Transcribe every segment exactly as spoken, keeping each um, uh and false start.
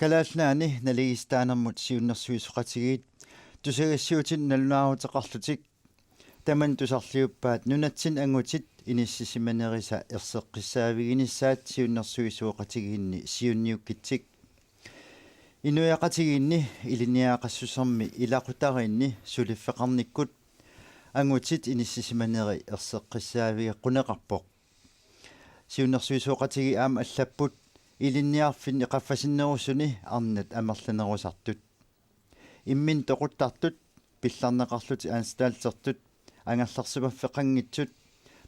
Kalaallit Nunaanni naligiissitaanermut siunnersuisoqatigiit tusagassiuutinut nalunaaruteqarlutik tamanna tusarliuppaat nunatsinni angutit inissisimanerisa erseqqissaaviginissaat siunnersuisoqatigiinni siunniukkitsik. Inuiaqatigiinni ilinniagaqassusermi ilaqutariinni suliffeqarnikkut angutit inissisimaneri erseqqissaavigeqquneqarpoq. Siunnersuisoqatigiit aamma allapput ilinniarfinni qaffasinnerusuni arnat amerlanerusartut. Imminut toquttartut, pillarneqarlutik anstaltertut, angerlarsimaffeqanngitsut,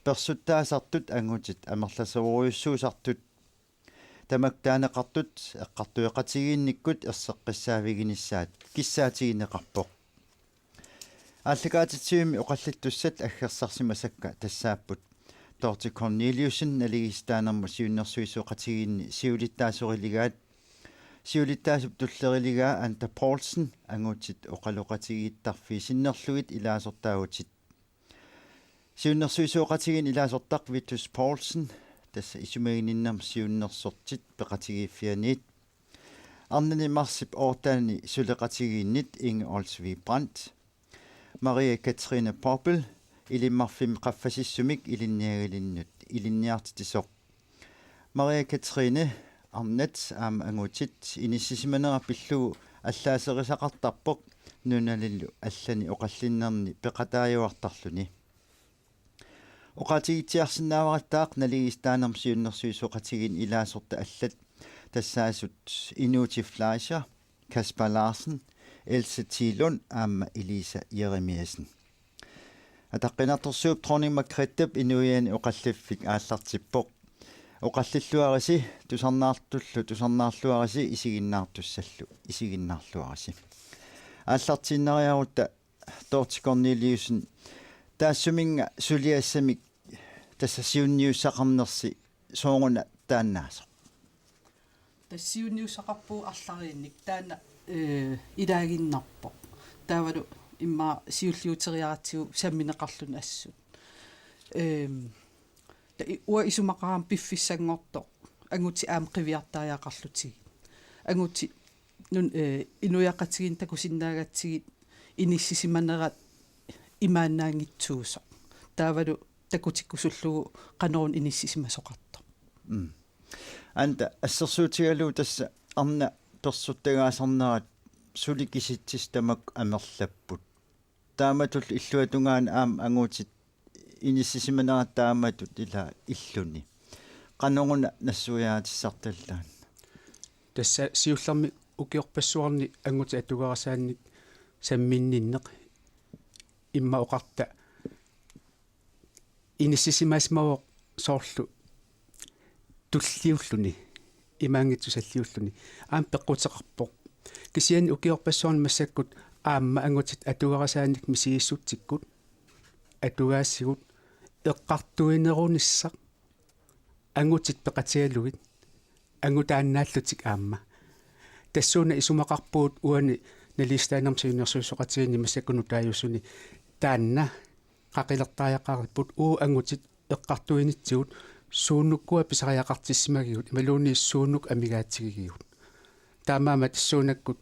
persuttaasartut angutit amerlasoorujussuusartut. Tamakku taaneqartut eqqartueqatigiinnikkut erseqqissaaviginissaat kissaatigineqarpoq. Aallakaatitsivimmi oqallittussat aggersarsimasakka tassaapput Dorthe Corneliussen naligiissitaanermut siunnersuisoqatigiinni siulittaasoriligaat, siulittaasup tulleriiligaa Anda Poulsen angutit oqaloqatigiittarfiit sinnerlugit ilaasortaavutit. Siunnersuisoqatigiinni ilaasortaq Vitus Poulsen, tassa Isumaginninnermi Siunnersortit Peqatigiiffianniit. Arnani marsip otteni suleqatigiinnit Inge Olsvig Brandt, Maria Katrine Poppel, Ilimmarfimmi qaffasissumik ilinniagalinnut ilinniartitisoq. Maria Katrine, arnat aamma angutit inissisimanera pillugu allaaserisaqartarpoq nunalilu allani oqallinnerni peqataajuartarluni. Oqaatigitsiarsinnaavarattaaq naligiissitaanermut siunnersuisoqatigiinni ilaasortat allat, tassaasut Inuuti Fleischer, Kasper Larsen, Else Thielund aamma Elisa Jeremiassen. Ataqqinartorsiup Dronning Margrethep inuiani oqalliffik aallartippoq. Oqallilluarisi tusarnaartullu tusarnaarluarisi isiginnaartussallu isiginnaarluarisi. Aallartiinnariarutta Dorthe Corneliussen, taassuminnga suliassamik tassa siunniussaqarnersi sooruna taannaasoq? Tassa siunniussaqarpugut arlariinnik taanna, eh, ilaaginnarpoq. Taavalu immaqa siulliuteriaratsigu sammineqarluni assut. Ehm, ta i-, uanga isumaqarama piffissanngortoq angutit aamma qiviartariaqarlutigit. Angutit nun-, eh, inuiaqatigiinni takusinnaagatsigit inissisimanerat imaannaanngitsuusoq. Taavalu takutikkusullugu qanoruna inissisimasoqartoq. Mm. Anda, assersuutigalugu tassa arnat persuttagaasarnerat suli kisitsisit tamakku amerlapput. Taamatullu illuatungaani aamma angutit inissisimanerat taamatut ila illuni. Qanoruna nassuiaatissartallaat? Tassa siullermik ukiorpassuarni angutit atugarasaannik samminninneq, immaqa oqarta inissisimasimavoq soorlu tulliulluni, imaanngitsoq salliulluni, aamma peqquteqarpoq. Kisianni ukiorpassuarni massakkut aamma angutit atugarasaannik misigissutsikkut atugaasigut eqqartuinerunissaq angutit peqatigalugit angutaannaallutik aamma. Tassuuna isumaqarpugut uani naligiissitaanermut siunnersuisoqatigiinni massakkut nutaajusuni taanna qaqilertariaqaripput, uagut angutit eqqartuinitsigut suunukkua pisariaqartissimagigut imaluunniit suunuku amigaatigigigut. Taamaammat tassuunakkut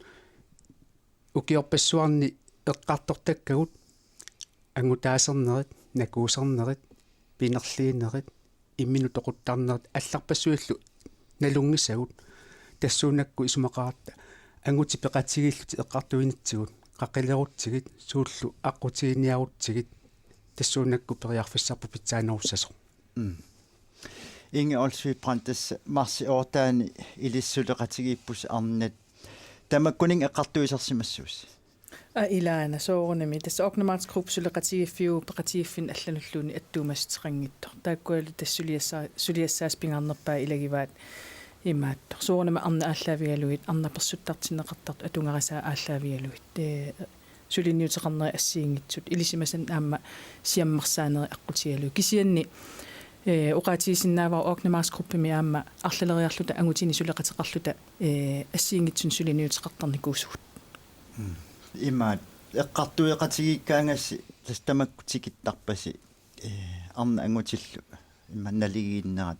ukiorpassuarni eqqartortakkagut angutaasernerit, nakuusernerit, pinerliinerit, imminut toquttarnerit allarpassuillu nalunngisagut. Tassuunakkut isumaqaratta angutit peqatigiillutik eqqartuinitsigut qaqilerutsigit, suullu aqqutiginiarutsigit, tassuunakkut periarfissarput pitsaanerussasoq. Mm. Inge Olsvig Brandt, tassa marsip otteni ilissi suleqatigiippusi arnat. Tamakkuninnga eqqartuisarsimassuusi? Aa, ilaana soorunami. Tassa Ottende Marts Group suleqatigiiffiuvoq peqatigiiffinni allanulluunniit attuumassuteqanngitsoq. Taakkualu tassa suliassaa-, suliassaasut pingaarnerpaat ilagivaat imaattoq. Soorunami arnat aallaavigalugit, arnat persuttartinneqartartut atugarasaat aallaavigalugit. Ee, suliniuteqarnerit assigiinngitsut, ilisimasat aamma siammarsaanerit aqqutigalugit. Kisianni, eh, oqaatigisinnaavara Ottende Marts Gruppimi aamma arlaleriarluta angutini suleqateqarluta, eh, assigiinngitsunik suliniuteqartarnikuusugut. Mm. Imaat, eqqartueqatigiikkaangassi tassa tamakku tikittarpasi, eh, arnat angutillu imaat naligiinnerat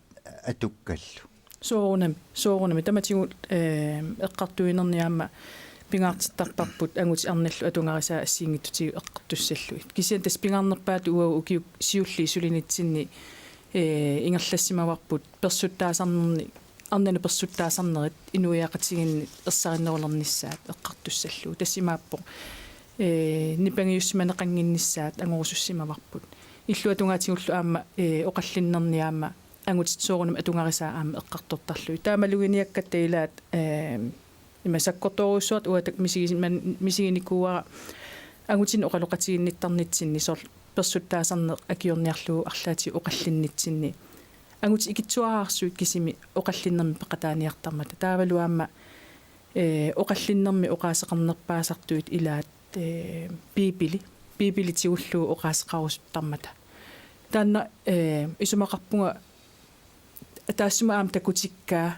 atukkallu. Soorunami, soorunami. Tamatigut, eh, eqqartuinerni aamma pingaartittarparput angutit arnallu atugarisaat assigiinngitsutigut eqqartussallugit. Kisianni tassa pingaarnerpaatut uagut ukiut siulliit sulinitsinni, eh, ingerlassimavarput persuttaasarnerni, arnanut persuttaasarnerit inuiaqatigiinni ersarinnerulernissaat eqqartussallugu. Tassa imaappoq, eh, nipangiussimaneqannginnissaat angorusussimavarput. Illuatungaatigullu aamma, eh, oqallinnerni aamma angutit soorunami atugarisaat aamma eqqartortarlugit. Taama maluginiakkatta ilaat, eh, ima sakkortoorujussuartut uagut misigisiman-, misiginikuuara angutinik oqaloqatiginnittarnitsinni soorlu persuttaasarneq akiorniarlugu arlaatigut oqallinnitsinni. Angutit ikittuararsuit kisimik oqallinnermi peqataaniartarmata. Taavalu aamma, eh, oqallinnermi oqaaseqarnerpaasartuit ilaat, eh, Biibili. Biibili tigullugu oqaaseqarusuttarmata. Taanna, eh, isumaqarpunga taassuma aamma takutikkaa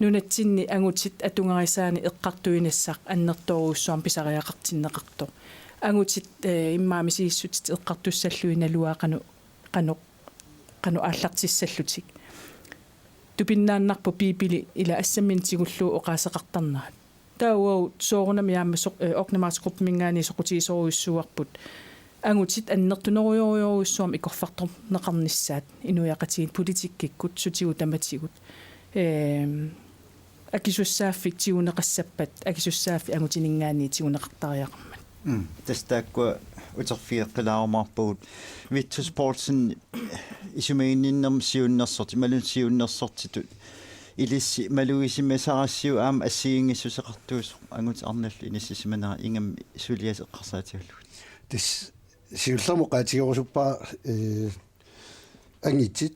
nunatsinni angutit atugarisaanni eqqartuinissaq annertoorujussuarmik pisariaqartinneqartoq. Angutit, eh, immaqa misigissutsit eqqartussallugit naluara qanoq, qanoq, qanoq aallartissallutik. Tupinnaannarpoq Biibili ila assamminik tigullugu oqaaseqartarnerat. Taava uagut soorunami aamma soq-, eh, Orknamaartugruppiminngaanniit soqutigisorujussuuarput. Angutit annertunerujorujorujussuarmik ikorfartorneqarnissaat inuiaqatigiit politikkikkut sutigut tamatigut. Ehm, akisussaaffik tiguneqassappat, akisussaaffik angutininngaanniit tiguneqartariaqarmat. Mm. Tassa taakkua uterfigeqqilaarumaarpagut. Vittus Poulsen, isumaginninnermi siunnersortitut, imaluunniit siunnersortitut ilissi malugisimasarassiuk aamma assigiinngissuseqartuusoq angutit arnallu inissisimanera ingammik suliassaq eqqarsaatigalugu. Tassa siullermik oqaatigerusuppara, eh, angutit.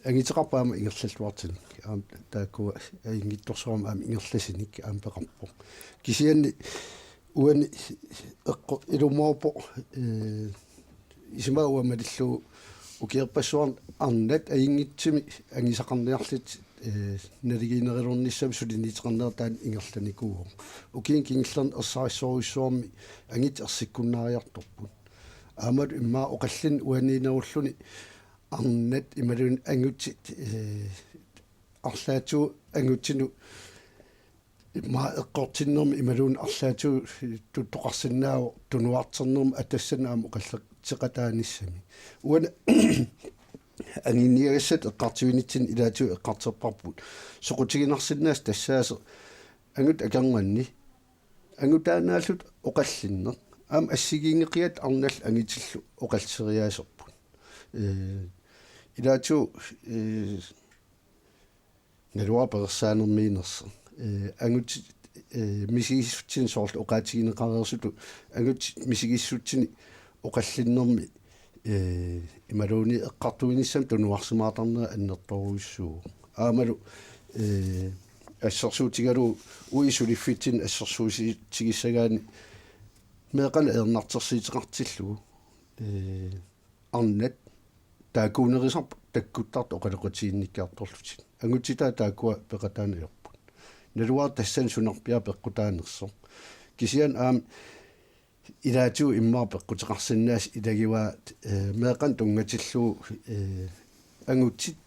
Anguteqarput aamma ingerlalluartunik. Aamma taakkua ajunngitsorsuarmik aamma ingerlasunik aamma peqarpoq. Kisianni uani eqqo-, ilumoorpoq, eh, isumaga uanga malillugu ukiorpassuarni arnat ajunngitsumik angusaqarniarlutik, eh, naligiinnerulernissamik suliniuteqarnera taanna ingerlanikuuvoq. Ukiuni kingullerni ersarissorujussuarmik angutit ersikkunnaariartorput. Aammalu immaqa oqallinneq uaniinnerulluni arnat imaluunniit angutit, eh, arlaatigut angutinut immaqa eqqortinnermi imaluunniit arlaatigut tuttoqarsinnaavoq tunuarternermut atassanut aamma oqalliseqataanissami. Uani anguniagassat eqqartuinitsinni ilaatigut eqqartorparput. Soqutiginarsinnaasut tassaasoq angut akornanni. Angutaannaalluta oqallinneq. Aamma assigiinngeqigatta arnallu angutillu oqalliseriaaserput. Eh, ilaatigut, eh, naluara perersaanermiinnersoq. Eh, angutit, eh, misigissutsinni soorlu oqaatigineqareersutut angutit misigissutsinni oqallinnermi, eh, imaluunniit eqqartuinissamut tunuarsimaartarnera annertoorujussuuvoq. Aammalu, eh, assersuutigalugu uagut suliffitsinni assersuutigissagaanni meeqqanik ajornartorsiuteqartillugu, eh, arnat taakkuunerisarput takkuttartut oqaloqatiginnikkiartorlutik. Angutitaat taakkua peqataanni ajorput. Naluara tassani sunarpiaq peqqutaanersoq. Kisianni aamma ilaatigut immaqa peqquteqarsinnaasut ilagivaat, eh, meeqqanik tunngatillugu, eh, angutit,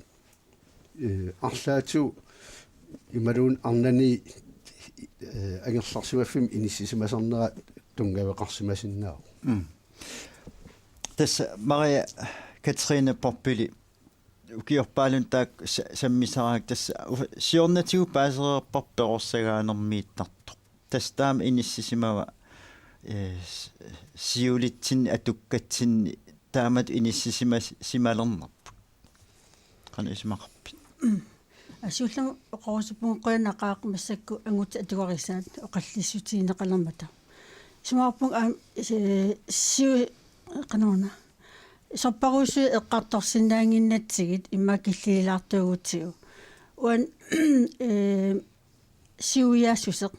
eh, arlaatigut imaluunniit arnani, eh, angerlarsimaffimmi inissisimasarnera tunngaveqarsimasinnaavoq. Mm. Tassa Maria Katrine Poppeli ukiorpaalunni taakku sa-, sammisaraakka tassa u-, siornatigut paasereerparput perorsagaanermiittartoq. Tassa taama inissisimava, eh, s-, siulitsinni atukkatsinni taamatut inissisimas-, simalernerput. Qanoq isumaqarpit? Aa, siullermik oqarusuppunga qujanaqaaq massakkut angutit atugarisaat oqallissutigineqalermata. Isumaqarpunga aamma, eh, siu-, qanoruna. Sorpassuit eqqartorsinnaannginnatsigit immaqa killiilaartuugutsigu. Uani, eh, siuiaassuseq,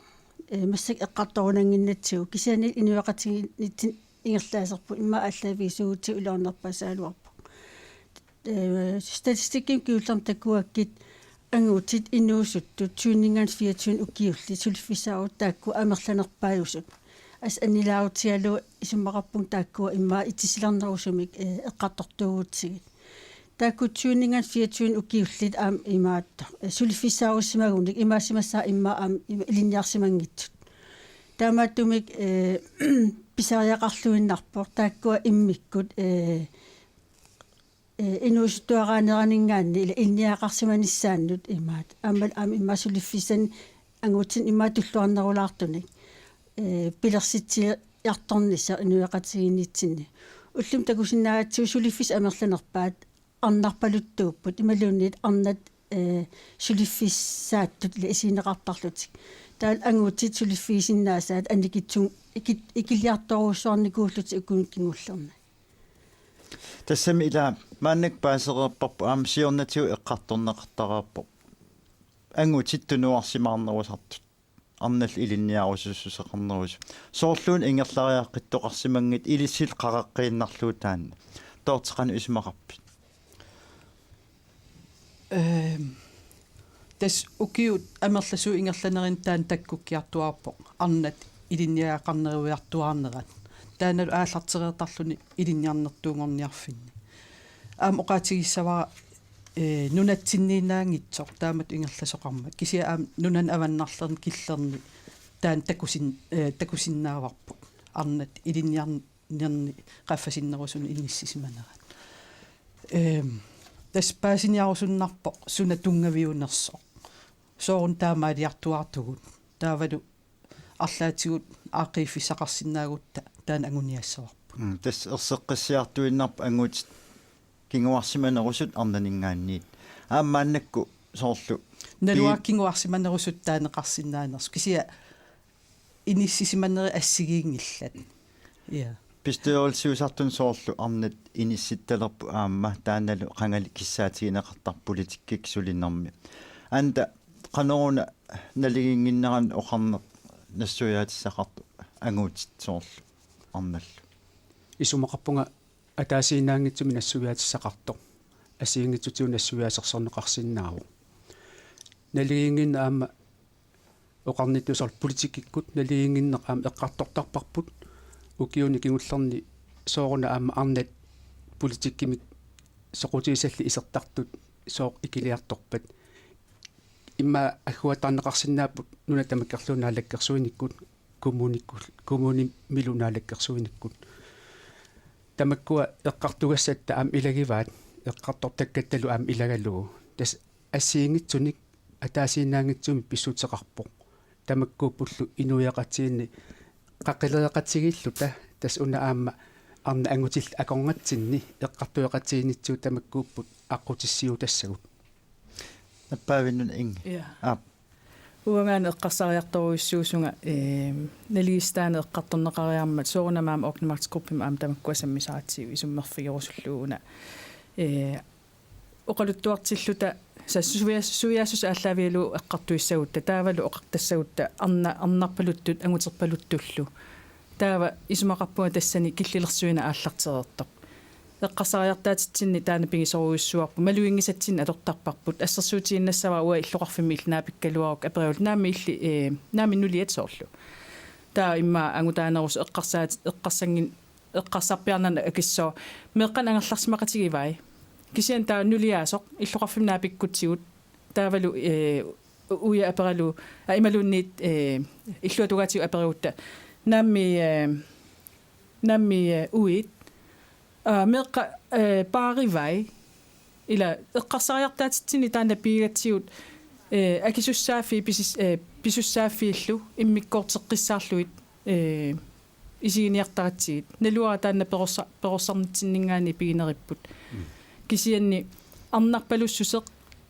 eh, massakkut eqqartorunannginnatsigu. Kisianni inuiaqatigiinnitsinni ingerlaaserput immaqa aallaavigisorujussuuvugut iluarnerpaasaraluarpoq. Eh, statistikkimi kingullermi takuakkit angutit inuusuttut tyveninngaanniit fireogtyvenik ukiullit suliffissaarut taakku amerlanerpaajusut. Assut annilaarutigalugu isumaqarpunga taakkua immaqa itisilernerusumik, eh, eqqartortuugutsigit. Taakku tyvenit fireogtyve ukiullit aamma imaattoq. Suliffissaarussimagunik imaasimassaaq immaqa aamma ima ilinniarsimanngitsut. Taamaattumik, eh, pisariaqarluinnarpoq taakkua immikkut, eh, eh, inuusuttuaraaneraninngaanniit ila ilinniagaqarsimanissaannut imaat. Aamma, aamma immaqa suliffissanik angutit immaqa tulluarnerulaartunik, eh, pilersitsiartornissaq inuiaqatigiinnitsinni. Ullumi takusinnaagatsigu suliffissat amerlanerpaat arnarpaluttuupput imaluunniit arnat, eh, suliffissaattut ila isigineqartarlutik. Taavalu angutit suliffigisinnaasaat annikitsun-, ikit-, ikiliartorujussuarnikuullutik ukunni kingullerni. Tassami ila maannakkut paasereerparput aamma siornatigut eqqartorneqartareerpoq. Angutit tunuarsimaarnerusartut. Arnallu ilinniarusussuseqarnerusut. Soorluuna ingerlariaqqittoqarsimanngitsoq ilissillu qaqeqqiinnarlugu taanna. Toorteq qanoq isumaqarpit? Ehm, tassa ukiut amerlasuut ingerlanerini taanna takkukkiartuaarpoq. Arnat ilinniagaqarneruiartuaarnerat. Taannalu aallartereertarluni ilinniarnertuunngorniarfinni. Aamma oqaatigissavara, eh, nunatsinniinnaanngitsoq taamatut ingerlasoqarmat. Kisianni aamma nunani avannarlerni killerni taanna takusin-, eh, takusinnaavarput. Arnat ilinniarn-, -nerni qaffasinnerusunik inissisimanerat. Ehm, tassa paasiniarusunnarpoq suna tunngaviunersoq. Sooruna taamaaliartuaartugut. Taavalu arlaatigut aaqqiiffissaqarsinnaagutta taanna anguniassavarput. Mm, tassa erseqqissiartuinnarpoq angutit kinguarsimanerusut arnaninngaanniit. Aamma maannakkut soorlu Naluara pii- kinguarsimanerusut taaneqarsinnaanersut. Kisianni inissisimanerit assigiinngillat. Ja. Bestyrelsiusartuni soorlu arnat inissittalerput aamma taannalu qangali kissaatigineqartarpoq politikkikkut sulinermi. Anda qanoruna naligiinnginneranut oqarneq nassuiaatissaqartoq angutit soorlu arnallu? Isumaqarpunga ataasiinnaanngitsumik nassuiaatissaqartoq. Assigiinngitsutigut nassuiaasersorneqarsinnaavoq. Naligiinnginneq aamma oqarnittut soorlu politikkikkut naligiinnginneq aamma eqqartortarparput. Ukiuni kingullerni sooruna aamma arnat politikkimik soqutigisallit isertartut sooq ikiliartorpat. Immaqa agguataarneqarsinnaapput nunat tamakkerlugu naalakkersuinikkut, kommunikkut, kommunimilu naalakkersuinikkut. Tamakkua eqqartugassatta aamma ilagivaat, eqqartortakkattalu aamma ilagalugu. Tassa assigiinngitsunik ataasiinnaanngitsumik pissuteqarpoq. Tamakkuuppullu inuiaqatigiinni qaqilereqatigiilluta tassa una aamma arnat angutillit akornatsinni eqqartueqatigiinnitsigut tamakkuupput aqqutissiuutassagut. Nappaavinnut Inge. Ja. Aap. Uangaana eqqarsariartorujussuusunga, ehm, naligiissitaaneq eqqartorneqariarmat soorunami aamma opnemaksgruppimi aamma tamakkua sammisaratsigu isummerfigerusullugu una, eh, oqaluttuartilluta sassuias-, suiaassuseq aallaavigalugu eqqartuissagutta taavalu oqartassagutta arna-, arnarpaluttut anguterpaluttullu. Taava isumaqarpunga tassani killilersuineq aallartereertoq. Eqqarsariartaatitsinni taanna pigisorujussuarput, maluginngisatsinnik atortarparput, assersuutiginnassavara uanga illoqarfimmi illit naapikkaluarukku aperiullutit naammi illit, eh, naammi nuliat soorlu. Taava immaqa angutaanerusoq eqqarsaat-, eqqarsanngin-, eqqarsarpiarnani akissooq meeqqanik angerlarsimaqatigivai. Kisianni taava nuliaasoq illoqarfimmi naapikkutsigut taavalu, eh, u-, uia aperalugu, aa, imaluunniit, eh, illuatungaatigut aperigutta. Naammi, eh, naammi, eh, uiit. Aa, meeqqat, eh, paarivai. Ila eqqarsariartaatitsinni taanna pigigatsigu, eh, akisussaaffii pisis-, eh, pisussaaffiillu immikkoorteqqissaarlugit, eh, isiginiartaratsigit. Naluara taanna perorsa-, perorsarnitsinninngaanniit pigineripput. Mm. Kisianni arnarpalussuseq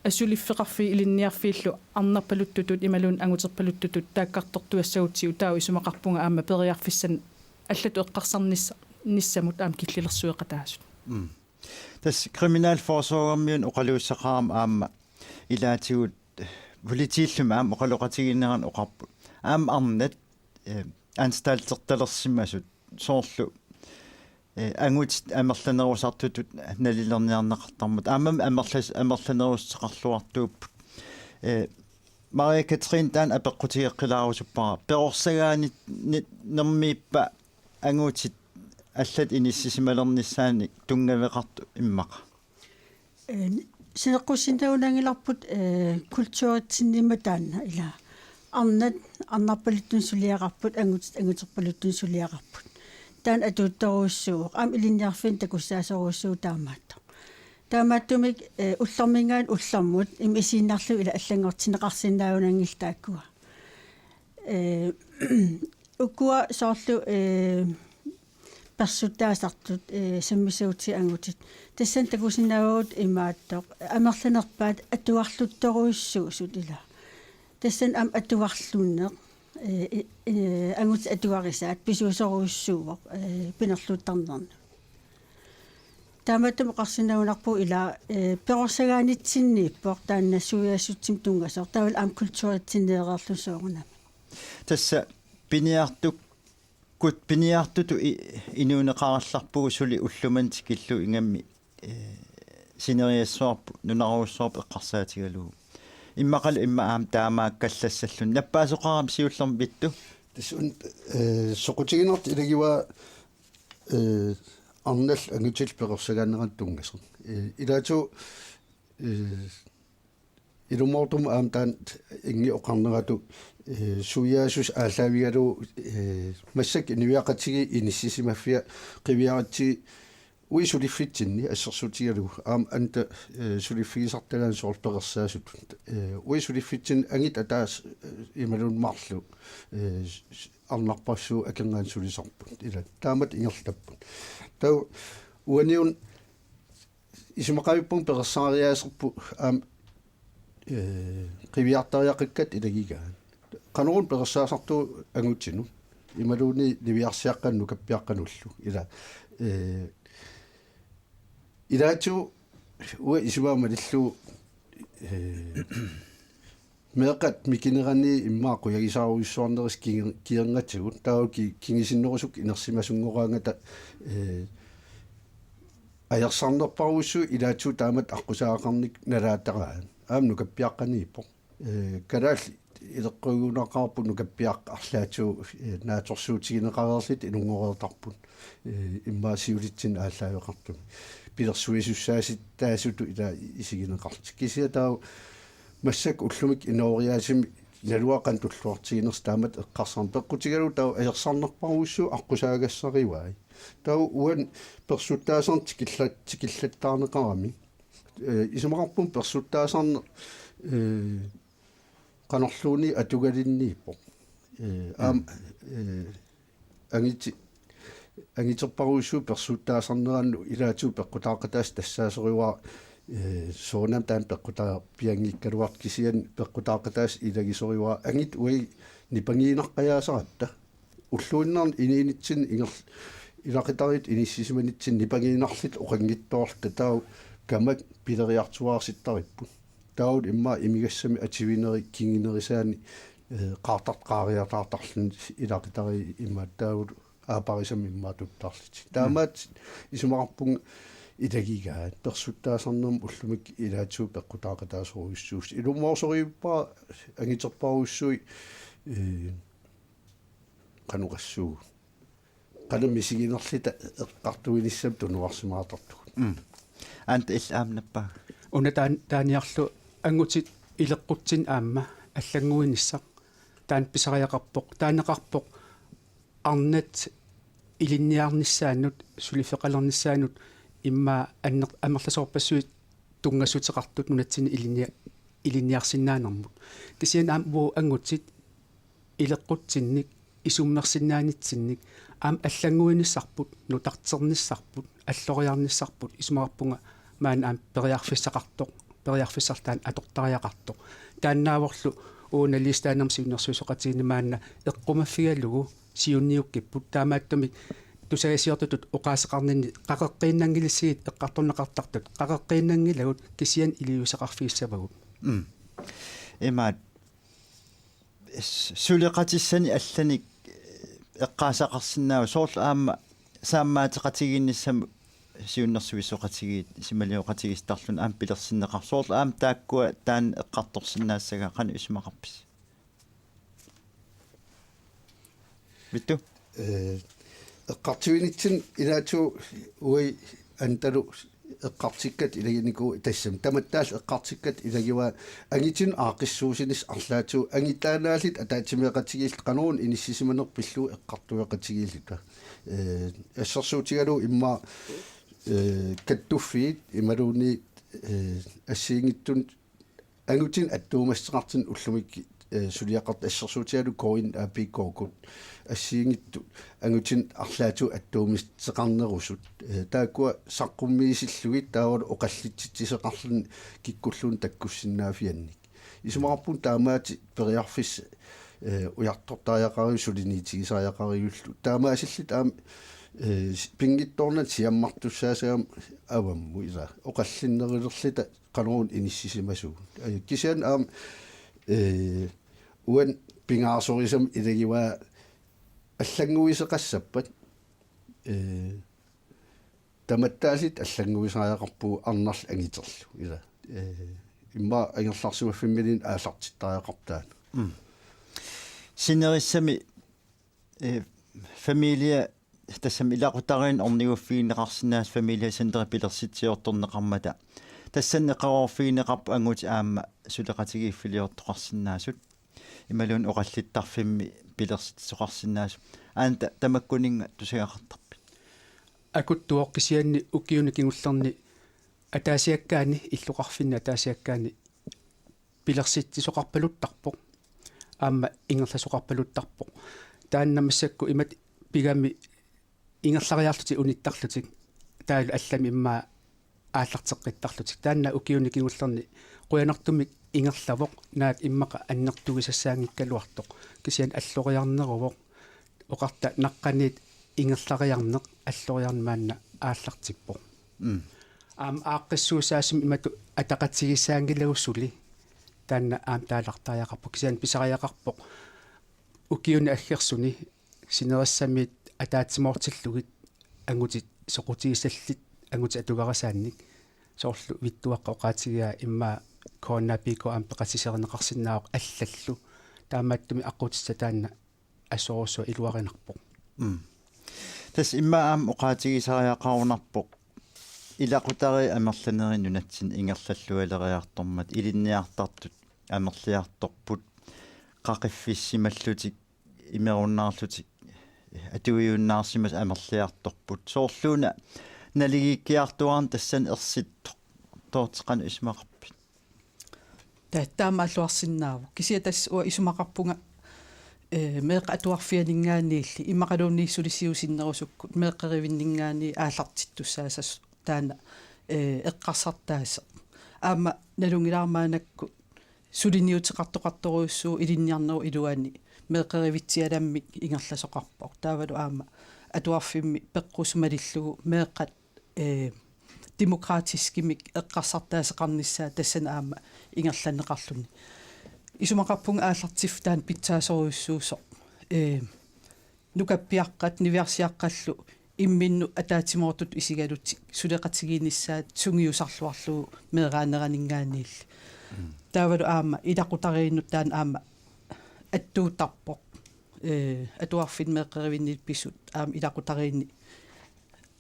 asuliffeqarfiit ilinniarfiillu arnarpaluttutut imaluunniit anguterpaluttutut taakkartortuassagutsigu taava isumaqarpunga aamma periarfissanik allatut eqqarsarnissa-, nissamut aamma killilersueqataasut. Mm. Tassa kriminalforsorgermiunut oqaluussaqarama aamma ilaatigut politiillumi aamma oqaloqatigiinneranut oqarput. Aamma arnat, eh, anstaltertalersimasut soorlu, eh, angutit amerlanerusartutut nalilerniarneqartarmata. Aammami amerlas-, amerlanerussuteqarluartuupput. Eh, Maria Katrine taanna apeqqutigeqqilaarusuppara. Perorsagaanit-, ni-, nermiippa angutit allat inissisimalernissaannik tunngaveqartoq immaqa? Ee, sineqqussinnaanngillarput, ee, kulturitsinnimmat taanna ila. Arnat arnarpaluttunik suliaqarput, angutit anguterpaluttunik suliaqarput. Taanna atuuttorujussuuvoq. Aamma ilinniarfianni takussaasorujussuuvoq taamaattoq. Taamaattumik, ee, ullorminngaanniit ullormut ima isiinnarlugu ila allanngortinneqarsinnaajunnaanngillat taakkua. Ee, ukua soorlu, ee, persuttaasartut, ee, sammisagutsigit angutit. Tassani takusinnaavagut imaattoq. Amerlanerpaat atugarluttorujussuusut ila. Tassani aamma atugarlunneq, ee, i-, ee, angutit atugarisaat pisuusorujussuuvoq, ee, pinerluttarnernut. Taamaattumik oqarsinnaagunarpugut ila, ee, perorsagaanitsinniippoq taanna suiassutsimik tunngasoq. Taavalu aamma kulturitsinneereerlugu soorunami. Tassa piniartukkut, piniartutut i-, inuuneqarallarpugut suli ullumimut tikillugu ingammik, ee, sineriassuarput, nunarujussuarput eqqarsaatigalugu. Immaqalu immaqa aamma taamaakkallassalluni. Nappaasoqarami siullermik Vittu. Tassa un-, ee, soqutiginartut ilagivaa, ee, arnallu angutillu perorsagaanneranut tunngasoq. Ee, ilaatigut, ee, ilumoortumik aamma taanna Ingi oqarneratu, ee, suiaassuseq aallaavigalugu, ee, massakkut inuiaqatigiit inissisimaffia qiviaratsigit uagut suliffitsinni assersuutigalugu aamma anta, ee, suliffigisartagaanni soorlu peqersaasutut. Ee, uagut suliffitsinni angitit ataaseq, ee, imaluunniit marluk, ee, s-, s-, arnarpassuit akornanni sulisarput. Ila taamatut ingerlapput. Taava uaniuna isumaqarpunga peqersaariaaserput aamma, ee, qiviartariaqakkatta ilagigaat. Qanoruna peqersaasartugut angutinut. Imaluunniit niviarsiaqqanut nukappiaqqanullu. Ila, ee, ilaatigut uanga isumaga malillugu, ee, meeqqat mikinerani immaqa qujagisaarujussuarnerisa kiger-, kigerngatigut taava ki-, kingusinnerusukkut inersimasunngoraangata, ee, ajorsarnerparujussuit ilaatigut taamatut aqqusaagaqarnikkut nalaataraat. Aamma nukappiaqqaniippoq. Ee, kalaallit ileqqugunaqaarput nukappiaqqat arlaatigut, ee, naatsorsuutigineqareerlutik inunngoreertarput. Ee, immaqa siulitsinni aallaaveqartumik. Pilersuisussaasitaasutut ila isigineqarlutik. Kisianni taava massakkut ullumikkut inooriaatsimi naluara qanoq tulluartiginersoq taamatut eqqarsarneq peqqutigalugu taava ajorsarnerparujussuit aqqusaagassarivaat. Taava uani persuttaasarneq tikilla-, tikillattaarneqarami. Ee, isumaqarpunga persuttaasarneq, ee, qanorluunniit atugalinniippoq. Ee, aamma, ee, angiti-, angiterparujussuit persuttaasarnerannut ilaatigut peqqutaaqataasoq tassaasorivaat, ee, soorunami taanna peqqutaarpianngikkaluartoq kisianni peqqutaaqataasoq ilagisorivaat angit uagut nipangiinnarpajaasaratta. Ulluinnarni inuunitsinni ingerl-, ilaqutariittut inissisimanitsinni nipangiinnarlutik oqanngitsoorluta taava kamak pileriartuaarsittaripput. Taavalu immaqa imigassamik atuinerit kingunerisaannik, ee, qaartartut qaariataartarluni ilaqutariit immaqa taavalu aapparisamik immaqa tuttarlutik. Taamaattoq isumaqarpunga ilagigaat persuttaasarnermut ullumikkut ilaatigut peqqutaaqataasorujussuusoq. Ilumoorsorivippa angiterparujussuit, ee, qanoq oqassuugut. Qanoq misiginerluta eqqartuinissamut tunuarsimaartartugut. Mm. Anta illit aamma nappaagut. Una taan-, taaniarlu angutit ileqqutsinni aamma allannguinissaq. Taanna pisariaqarpoq, taaneqarpoq arnat ilinniarnissaannut, suliffeqalernissaannut immaqa anner-, amerlasoorpassuit tunngassuteqartut nunatsinni ilinnia-, ilinniarsinnaanermut. Kisianni aamma uagut angutit ileqqutsinnik, isummersinnaanitsinnik, aamma allannguinissarput, nutarternissarput, alloriarnissarput, isumaqarpunga maanna aamma periarfissaqartoq, periarfissarlu taanna atortariaqartoq. Taannaavorlu uuna liistaanermi siunnersuisoqatigiinni maanna eqqumaffigalugu siunniukkipput, taamaattumik tusagassiortutut oqaaseqarninni qaqeqqiinnanngilissigit eqqartorneqartartut qaqeqqiinnanngilagut kisianni iliuuseqarfigissavagut. Mm. Imaat s-, suleqatissani allanik eqqaasaqarsinnaavoq soorlu aamma saammaateqatigiinnissamut siunnersuisoqatigiit simalioqatigiissittarluni aamma pilersinneqarpoq. Soorlu aamma taakkua taanna eqqartorsinnaassagaat qanoq isumaqarpisi? Vittu? Ee, eqqartuinitsinni ilaatigut uagut antalu eqqartukkat ilaginikuuaat tassami. Tamattaal eqqartukkat ilagivaa angutinut aaqqissuussinissaq arlaatigut angutaanaallutik ataatsimeeqatigiillutik qanoruna inissisimanerput pillugu eqqartueqatigiilluta. Ee, assersuutigalugu immaqa, ee, kattuffiit imaluunniit, ee, assigiinngitsunut angutinut attuumassuteqartunik ullumikkut, ee, suliaqartut assersuutigalugu K N A P K-kkut assigiinngitsut angutinut arlaatigut attuumassuteqarnerusut. Ee, taakkua saqqummiisillugit taavalu oqallitsitsisoqarluni kikkulluunniit takkussinnaaffiannik. Isumaqarpunga taamaattoq periarfissaq, ee, ujartortariaqarigut suliniutigisariaqarivilluta. Taamaasilluta aamma, ee, s-, pinngitsoornata siammartussaassagami avammut ilaa. Oqallinnerulerluta qanoruna inissisimasugut. Ee, kisianni aamma, ee, uani pingaarsorisama ilagivaa allannguisoqassappat, ee, tamattaalluta allannguisariaqarpugut arnarlu anguterlugu. Ilaa. Ee, immaqa angerlarsimaffimmiliinnut aallartittariaqarpoq taanna. Mm. Sinerissami, ee, familia, tassami ilaqutariinnut orniguffigineqarsinnaasut familiecenteri pilersitsiortorneqarmata. Tassani eqqaroorfigineqarpoq angutit aamma suleqatigiiffiliortoqarsinnaasut. Imaluunniit oqallittarfimmi pilersitsisoqarsinnaasut. Aamma ta-, tamakkuninnga tusagaqartarpit? Akuttuoq kisianni ukiuni kingullerni ataasiakkaani, illoqarfinni ataasiakkaani pilersitsisoqarpaluttarpoq. Aamma ingerlasoqarpaluttarpoq. Taanna massakkut imatut pigami ingerlariarlutik unittarlutik. Taavalu allamik immaqa aallarteqqittarlutik. Taanna ukiuni kingullerni qujanartumik ingerlavoq, naak immaqa annertugisassaanngikkaluartoq. Kisianni alloriarneruvoq. Oqarta naqqaniit ingerlariarneq alloriarneq maanna aallartippoq. Mm. Aamma aaqqissuussaasumik imatut ataqatigiissaanngilagut suli. Taanna aamma taalartariaqarpoq. Kisianni pisariaqarpoq ukiuni aggersuni sinerissamiit ataatsimoortillugit angutit soqutigisallit angutit atugarisaannik, soorlu Vittuaqqap oqaatigaa immaqa K N A P K aamma peqatiserineqarsinnaavoq allallu. Taamaattumik aqqutissaq taanna assorujussuaq iluarinarpoq. Mm. Tassa immaqa aamma oqaatigisariaqarunarpoq ilaqutariit amerlanerit nunatsinni ingerlallualeriartormata, ilinniartartut amerliartorput, qaqiffissimallutik, imerunnaarlutik, atuiunnaarsimasut amerliartorput. Soorluuna naligiikkiartuaarneq tassani ersittoq, toorteqqan isumaqarpit? Ta-, taama alluarsinnaavoq. Kisianni tassa uanga isumaqarpunga, ee, meeqqat atuarfianinngaanniilli, immaqaluunniit sulisiusinnerusukkut, meeqqerivinninngaanniit aallartittussaassasoq taanna, ee, eqqarsartaaseq. Aamma nalunngilara maannakkut suliniuteqartoqartorujussuuvoq ilinniarnerup iluani meeqqerivitsialammik ingerlasoqarpoq. Taavalu aamma atuarfimmi peqqussup malillugu meeqqat, ee, demokratiskimik eqqarsartaaseqarnissaat tassani aamma ingerlanneqarluni. Isumaqarpunga aallartiffik taanna pitsaasorujussuusoq. Ee, nukappiaqqat, niviarsiaqqallu imminnut ataatsimoortutut isigalutik suleqatigiinnissaat sungiusarluarlugu meeraaneraninngaanniilli. Mm. Taavalu aamma ilaqutariinnut taanna aamma attuuttarpoq. Ee, atuarfinni meeqqerivinniit pisut aamma ilaqutariinni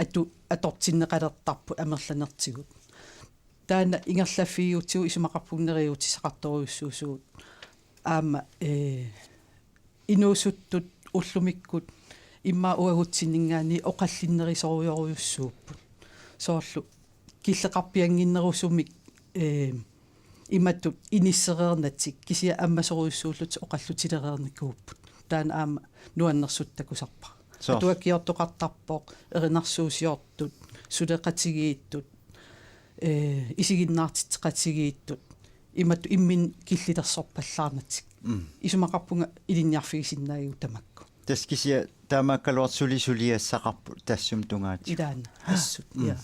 atu-, atortinneqalertarput amerlanertigut. Taanna ingerlaffigiutsigu isumaqarpunga neriuutissaqartorujussuusugut. Aamma, ee, inuusuttut ullumikkut immaqa uagutsinninngaanniit oqallinnerisorujorujussuupput. Soorlu killeqarpiannginnerusumik, ee, imatut inissereernatik kisianni ammasorujussuullutik oqallutilereernikuupput. Taanna aamma nuannersuttoq takusarpara. Soorlu? Atuakkiortoqartarpoq, erinarsuusiortut, suleqatigiittut, ee, isiginnaartitseqatigiittut, imatut imminnut killilersorpallaarnatik. Mm. Isumaqarpunga ilinniarfigisinnaagigut tamakku. Tassa kisianni taamaakkaluartoq suli suliassaqarput tassuma tungaatigut. Ilaana, assut, mm, ja.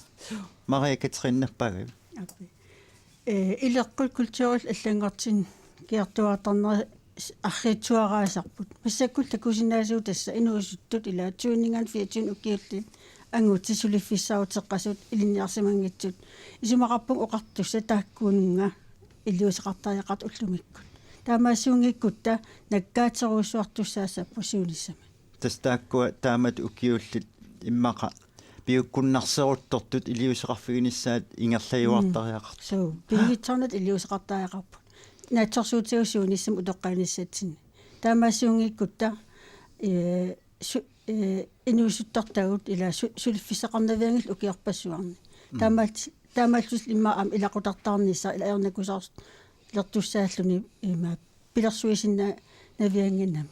Maria Katrine, nappaagavit? Aap. Ee, ileqqut kulturillu allanngortinniartuaartarnerat arriitsuaraasarput. Massakkut takusinnaasugut tassa inuusuttut ilaa tyveninngaanniit fireogtyvenik ukiullit angutit suliffissaaruteqasut ilinniarsimanngitsut. Isumaqarpunga oqartussat taakkununnga iliuuseqartariaqartut ullumikkut. Taamaassuunngikkutta nakkaaterujussuartussaassapput siunissami. Tassa taakkua taamatut ukiullit immaqa piukkunnarseruttortut iliuuseqarfiginissaat ingerlajuartariaqartut. Suu, pinngitsoornata iliuuseqartariaqarput. Naatsorsuutigalugu suunissami utoqqaanissatsinni. Taamaassuunngikkutta, ee, su-, ee, inuusuttortagut ila su-, suliffissaqarnavianngillat ukiorpassuarni. Mm. Taamaat-, taamaallutillu immaqa aamma ilaqutartaarnissaa ila ajornakusoorlertussaalluni ima pilersuisinnaanaviannginnami.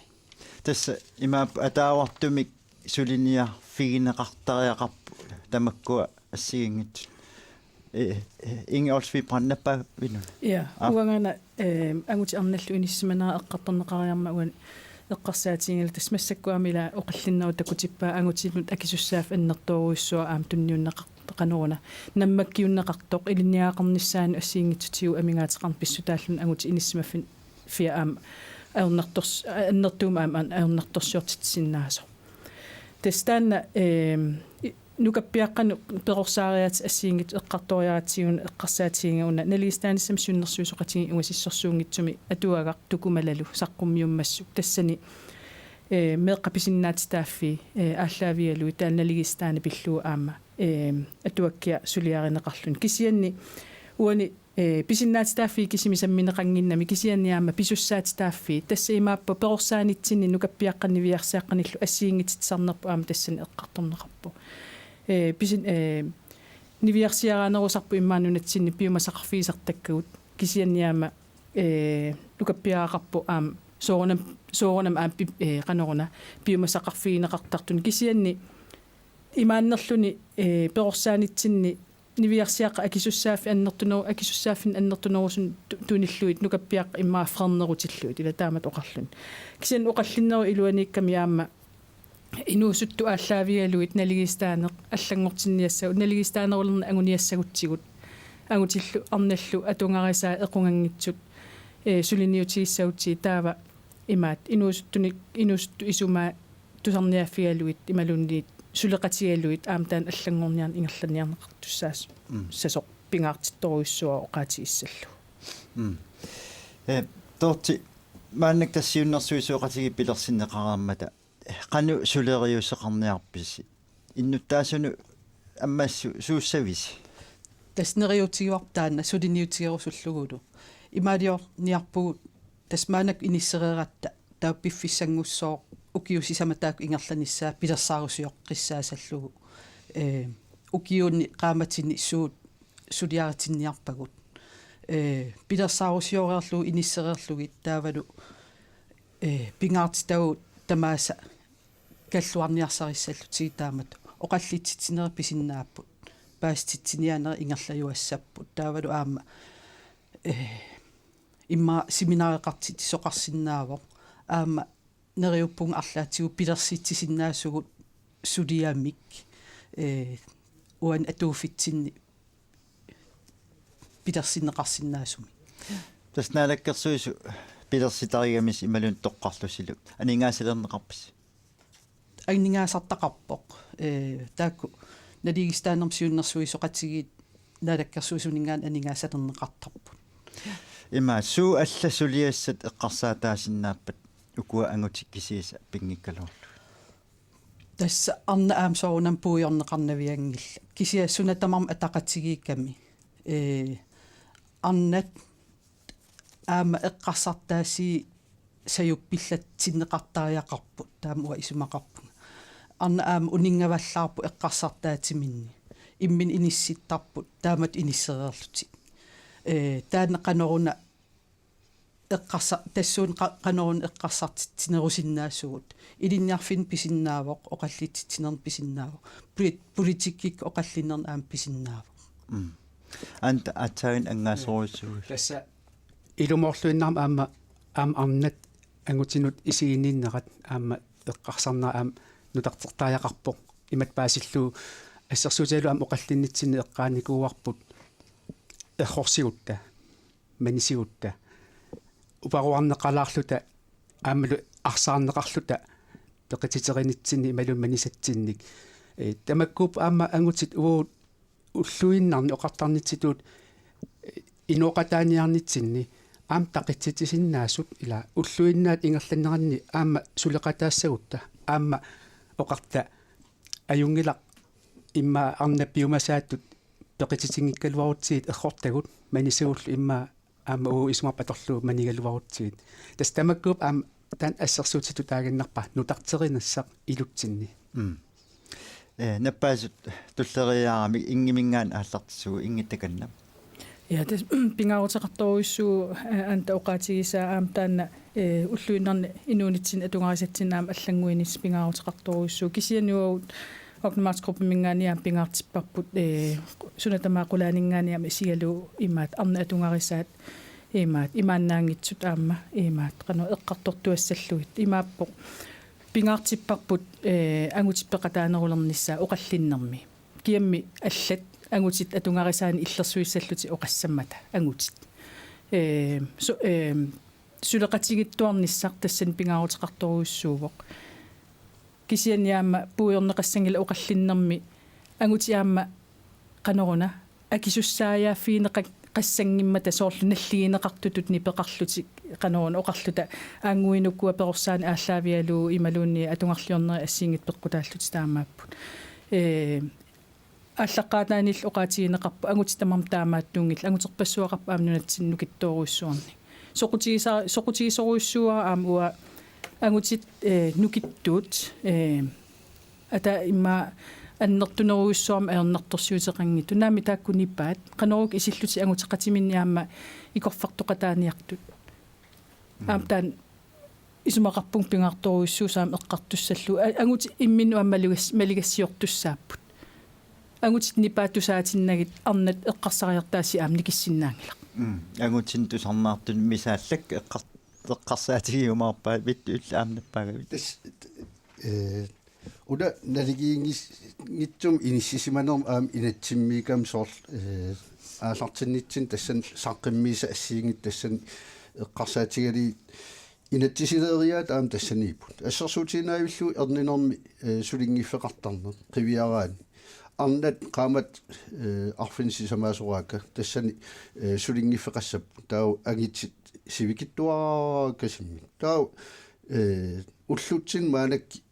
Tassa imaappoq ataavartumik suliniarfigineqartariaqarput tamakkua assigiinngitsut. Eh, eh, Inge Olsvig Brandtnappavinun. Ja, Aap. Uangaana, eh, angutit arnallu inissisimanera eqqartorneqariarmat uani eqqarsaatigigaluarlunga tassa massakkut aamma ila oqallinnerup takutippaa angutinnut akisussaaffik annertoorujussuaq aamma tunniunneqar-, qanoruna nammakkiunneqartoq ilinniagaqarnissaanut assigiinngitsutigut amigaateqarneq pissutaalluni angutit inissisimaffiat aamma ajornartors-, annertuumik aamma ajornartorsiortitsisinnaasoq. Tassa taanna, ehm, i-, nukappiaqqanut perorsaariaatsip assigiinngitsunik eqqartoriaratsigu una eqqarsaatigigaluarlunga naligiisitaanissamut siunnersuisoqatigiit ungasissorsuunngitsumik atuagaq Tukumalalu saqqummiummassuk tassani, eh, meeqqat pisinnaatitaaffii, eh, aallaavigalugit taanna naligiissitaaneq pillugu aamma, eh, atuakkiaq suliarineqarluni. Kisianni uani ee, pisinnaatitaaffii kisimik sammineqannginnami kisianni aamma pisussaatitaaffii. Tassa imaappoq perorsaanitsinni nukappiaqqanut niviarsiaqqanullu assigiinngitsut sarnerput aamma tassani eqqartorneqarpoq. Ee, pisin-, ee, niviarsiaraanerusarput immaqa nunatsinni piumasaqarfigisartakkagut kisianni aamma, ee, nukappiaraqarpoq aamma soorunam-, soorunami aamma pi-, ee, qanoruna piumasaqarfigineqartartuni kisianni imaannerluni, ee, perorsaanitsinni niviarsiaqqat akisussaaffik annertuneru-, akisussaaffinnik annertunerusunik tu-, tunillugit nukappiaqqat immaqa fyrrenerutillugit ila taamatut oqarluni. Kisianni oqallinnerup iluaniikkami aamma inuusuttut aallaavigalugit naligiissitaaneq allanngortinniassagut, naligiissitaanerulerneq anguniassagutsigu. Angutillu arnallu atugarisaat equnganngitsut, eh, suliniutigissagutsigit taava imaattoq inuusuttunik, inuusuttut isumaat tusarniaaffigalugit imaluunniit suleqatigalugit aamma taanna allanngorniarneq ingerlanniarneqartussaasoq. Mm. Sasoq pingaartittorujussuaq oqaatigissallugu. Mm. Eh, Dorthe, maannakkut tassa siunnersuisoqatigiit pilersinneqareermata, eh, qanoq suleriuseqarniarpisi? Innuttaasunut ammassisussavisi? Tassa neriuutigaarput taanna suliniutigerusullugulu. Imaaliorniarpugut tassa maannakkut inissereeratta taava piffissanngussooq ukiut sisamat taakku ingerlanissaat pilersaarusioqqissaassallugu. Ee, ukiuni qaammatini suut suliaritinniarpagut. Ee, pilersaarusioreerlugu inissereerlugit taavalu, ee, pingaartitagut tamaasa kalluarniarsarissallutigit taamatut oqallitsitsinerit pisinnaapput. Paasititsiniaanerit ingerlajuassapput. Taavalu aamma, ee, immaqa seminareqartitsisoqarsinnaavoq. Aamma neriuppunga arlaatigut pilersitsisinnaasugut suliamik, ee, uani atuuffitsinni pilersinneqarsinnaasumik. Tassa Naalakkersuisut pilersitarigamisi imaluunniit toqqarlusilu aningaasalerneqarpisi? Aningaasartaqarpoq. Ee, taakku naligiissitaanermut siunnersuisoqatigiit Naalakkersuisuninngaanniit aningaasalerneqartarput. Ima suut allat suliassat eqqarsaataasinnaappat ukua angutit kisiisa pinngikkaluarlugit? Tassa arnat aamma soorunami puigorneqarnavianngillat. Kisianni suna tamarmi ataqatigiikkami. Ee, arnat aamma eqqarsartaasii sajuppillatsinneqartariaqarput, taama uanga isumaqarpunga. Arnat aamma uninngavallaarput eqqarsartaatiminni. Imminut inissittarput, taamatut inissereerlutik. Ee, taanna qanoruna eqqarsa-, tassuuna qa-, qanoruna eqqarsartitsinerusinnaasugut. Ilinniarfinni pisinnaavoq, oqallitsitsinerni pisinnaavoq. Poli-, politikkikkut oqallinnerni aamma pisinnaavoq. Mm. Anda aatsaat angaasorujussuuvoq. Tassa ilumoorluinnarmat aamma, aamma arnat angutinut isiginninnerat aamma eqqarsarnera aamma nutartertariaqarpoq. Imatut paasillugu assersuutigalugu aamma oqallinnitsinni eqqaanikuuarput errorsigutta, manisigutta, uparuarneqalaarluta aammalu arsaarneqarluta peqititerinitsinni imaluunniit manisatsinnik. Ee, tamakkuupput aamma angutit uagut ulluinnarni oqartarnitsitut, ee, inooqataaniarnitsinni aamma taqitsitsisinnaasut ila ulluinnaat ingerlaneranni aamma suleqataassagutta aamma oqarta ajunngilaq immaqa arnat piumasaattut peqititinngikkaluarutsigit errortagut, manisagullu immaqa aamma uagut isumaqarpunga atorlugu manigaluarutsigit. Tassa tamakkuupput aamma taanna assersuutitut taaginnarpara nutarterinassaq ilutsinni. Mm. Eh, nappaasut tulleriiaaramik Ingiminngaanniit aallartissagut, Ingi, takanna. Ja, tassa pingaaruteqartorujussuuvoq, eh, Anda oqaatigisaa aamma taanna, eh, ulluinnarni inuunitsinni atugarisatsinni aamma allannguinissaq pingaaruteqartorujussuuvoq. Kisianni uagut Oakney Marts Gruppiminngaanniit aamma pingaartipparput, eh, suna tamaat qulaaninngaanniit aamma isigalugu imaattoq arnat atugarisaat imaattoq imaannaanngitsut aamma imaattoq qanoq eqqartortuassallugit. Imaappoq pingaartipparput, eh, angutit peqataanerulernissaat oqallinnermi. Kiammi allat angutit atugarisaannik illersuissallutik oqassammata angutit. Eh, su-, eh, suleqatigiittuarnissaq tassani pingaaruteqartorujussuuvoq. Kisianni aamma puigorneqassanngilaq oqallinnermi angutit aamma qanoruna akisussaajaaffigineqassanngimmata soorlu nalligineqartutut nipeqarlutik qanoruna oqarluta aannguinukkua perorsaaneq aallaavigalugu imaluunniit atugarliornerit assigiinngitsut peqqutaallutik taamaapput. Eh, aallaqqaataaniillu oqaatigineqarput angutit tamarmik taamaattuunngillat, anguterpassuaqarpoq aamma nunatsinni nukittoorujussuarnik. Soqutigisa-, soqutigisorujussuuara aamma uanga angutit, eh, nukittuut, eh, ata immaqa annertunerujussuarmik ajornartorsiuteqanngitsut. Naamik taakku nipaat, qanorooq isillutik anguteqatiminnik aamma ikorfartoqataaniartut. Aamma taanna isumaqarpunga pingaartorujussuusoq aamma eqqartussallugu. A-, angutit imminnut aamma malugas-, maligassiortussaapput. Angutit nipaat tusaatinnagit arnat eqqarsariartaasii aamma nikissinnaanngilaq. Mm. Angutinik tusarnaartunik misaallak eqqar-, eqqarsaatigiumaarpaavit, illit aamma nappaagavit? Tassa, eh, una naligiinngitsumik inissisimanermik aamma inatsimmiikkami soorlu, eh, aallartinnitsinni tassani saqqummiissat assigiinngitsut tassani eqqarsaatigalugit inatsisileeriaat aamma tassaniipput. Assersuutigiinnavillugu erninermi, eh, sulinngiffeqartarneq qiviaraanni. Arnat qaammatit, eh, arfineq sisamaasoraakka tassani, eh, sulinngiffeqassapput. Taava angutit sivikitsuarakkasimmik. Taava, eh, ullutsinni maannakkut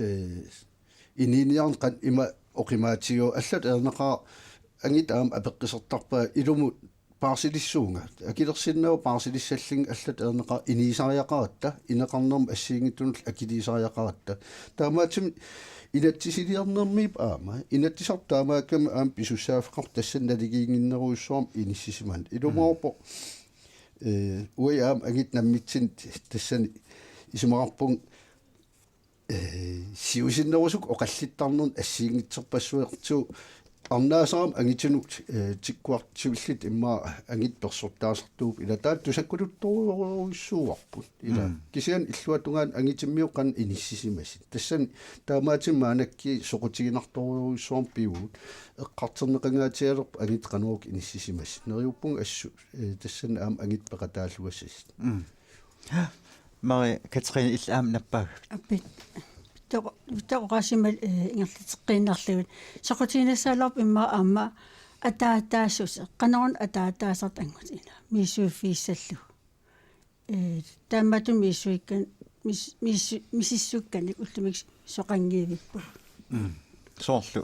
eh, inuuniarneq qanoq ima oqimaatigalugu allatut ajornaqaaq, angutit aamma apeqqusertarpaat ilumut paarsilissuunga. Akilersinnaavoq paarsilissallunga, allatut ajornaqaaq inuusariaqaratta, ineqarnermut assigiinngitsunullu akiliisariaqaratta. Taamaattumik inatsisiliornermiippoq aamma, inatsisartut taamaakkami aamma pisussaaffeqarput tassani naligiinnginnerujussuarmik inissisimaneq. Ilumoorpoq, eh, uagut aamma angutit nammitsinnut tassani isumaqarpunga eh, siusinnerusukkut oqallittarnermut assigiinngitsorpassuartigut arnaasarami angutinut, eh, tikkuartussillugit immaqa angutit persortaasartuupput, ila taanna tusakkututtorujussuuarput. Ila. Mm. Kisianni illuatungaani angutimmiut qanoq inissisimasut. Tassani taamaattumik maannakkut soqutiginartorujussuarmik pivugut. Eqqartorneqangaatigaluarpoq angutit qanoq inissisimasut. Neriuppunga assut, eh, tassani aamma angutit peqataalluassasut. Mm. Mari Katrine, illit aamma nappaagavit? Appi. Toqo-, toqoqaasimal, eh, ingerlateqqinniarlugit. Soqutiginassaagaluarpoq immaqa aamma ataataassuseq. Qanoruna ataataasartoq angutit misissuiffigissallugu. Eh, taamatut misissuikkan-, mis-, mis-, misissuikkanik ullumikkut soqanngivippugut. Mm. Soorlu.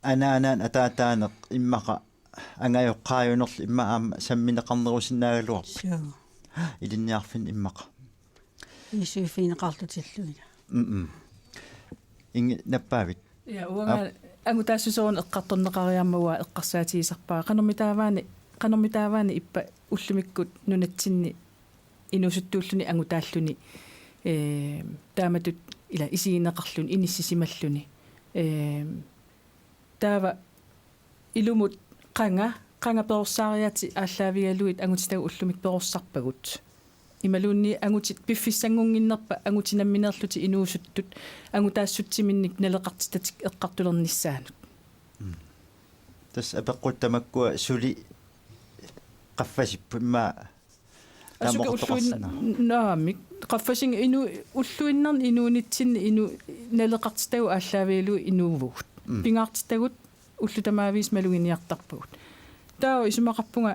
Anaanaanut ataataaneq immaqa angajoqqaajunerlu immaqa aamma sammineqarnerusinnaagaluarpoq. Suu. Ilinniarfinni immaqa. Misissuiffigineqarlutillu ila. Mm-mm. Ingi, nappaavit? Ja, uanga Aap. Angutaassuseq una eqqartorneqariarmat uanga eqqarsaatigisarpara. Qanormitaavaani, qanormitaavaani ippa ullumikkut nunatsinni inuusuttuulluni angutaalluni, eh, taamatut ila isigineqarluni, inissisimalluni. Eh, taava ilumut qanga, qanga perorsaariaatit aallaavigalugit angutitagut ullumikkut perorsarpagut. Imaluunniit angutit piffissanngunnginnerpa angutit nammineerlutik inuusuttut angutaassutsiminnik naleqartitatik eqqartulernissaannut. Mm. Tassa apeqqut tamakkua suli qaffasipput immaqa Asuki ulluin-, taama oqartoqarsinnaavoq. Naamik. Qaffasinga inu-, ulluinnarni inuunitsinni inu-, naleqartitagut aallaavigalugit inuuvugut. Mm. Pingaartitagut ullut tamaviisa maluginiartarpagut. Taava isumaqarpunga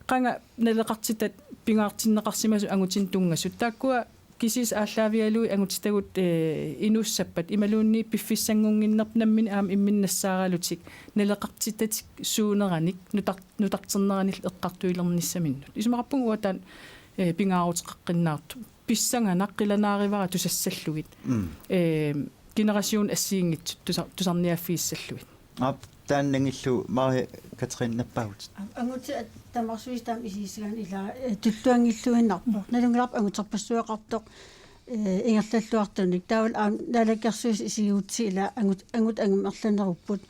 qanga naleqartitat pingaartinneqarsimasut angutinik tunngasut. Taakkua Kisiisa aallaavigalugit angutitagut, eh, inuussappat imaluunniit piffissanngunnginnerput nammineq aamma imminnut nassaaralutik naleqartittatik suuneranik nutar-, nutarterneranillu eqqartuilernissaminnut. Isumaqarpunga uanga taanna, eh, pingaaruteqaqqinnaartoq. Pissanganaq qilanaarivara tusassallugit. Mm. Eh, generation assigiinngitsut tusa-, tusarniaaffigissallugit. Aap, taannanngilluinnarpoq Katrine nappaavutit. Angutit at-, tamarsuisa taama isigisagaanni ila, eh, tulluanngilluinnarpoq. Nalunngilarput anguterpassuaqartoq, eh, ingerlalluartunik. Taavalu aamma Naalakkersuisut isigigutsigit ila angut-, angutit amerlanerupput.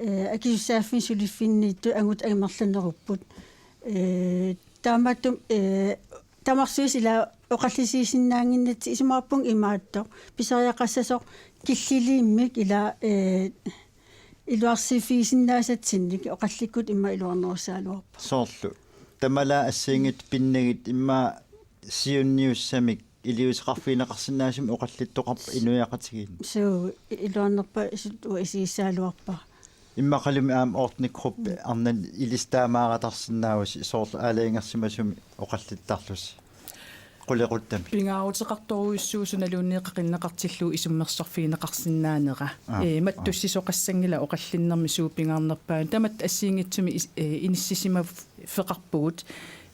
Eh, akisussaaffinni suliffinniittut angutit amerlanerupput. Eh, taamaattumik, eh, tamarsuisa ila oqallisigisinnaannginnatsigu isumaqarpunga imaattoq. Pisariaqassasoq killiliimmik ila, eh, iluarsiiffigisinnaasatsinnik oqallikkutut immaqa iluarnerussagaluarpara. Soorlu. Tamalaat assigiinngitsut pinnagit immaqa siunniussamik iliuuseqarfigineqarsinnaasumik oqallittoqarpoq inuiaqatigiinni. Suu, i-, iluarnerpaasutut uanga isigissagaluarpara. Immaqalumi aamma ottende gruppe arnani ilissi taamaaratarsinnaavusi soorlu aalajangersimasumik oqallittarlusi. Qulequttami. Pingaaruteqartorujussuusoq naluunniit qaqinneqartillugu isummersorfigineqarsinnaanera. Aa, ee, aa. Mattussisoqassanngilaq oqallinnermi suut pingaarnerpaat. Tamatta assigiinngitsumik is-, ee, inissisimaffeqarpugut.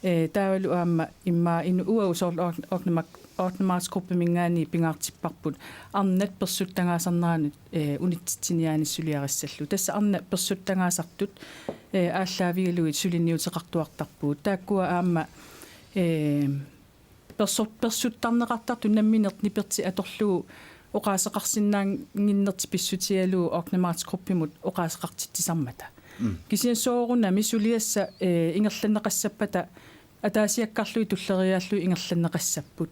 Ee, taavalu aamma immaqa inu-, uagut soorlu oq-, oqarneq-, oqarneqartitsiniarnerminngaanniit pingaartipparput. Arnat persuttagaasarneranut, ee, unitsitsiniaanissuliarissallugu. Tassa arnat persuttagaasartut, ee, aallaavigalugit suliniuteqartuartarpugut. Taakkua aamma, ee, persu-, persuttarneqartartut nammineq nipertik atorlugu oqaaseqarsinnaannginnertik pissutigalugu oqarneqartitsiniarnermut oqaaseqartitsisarmata. Mm. Kisianni soorunami suliassat, ee, ingerlanneqassappata ataasiakkaarlugit tulleriiaarlugit ingerlanneqassapput.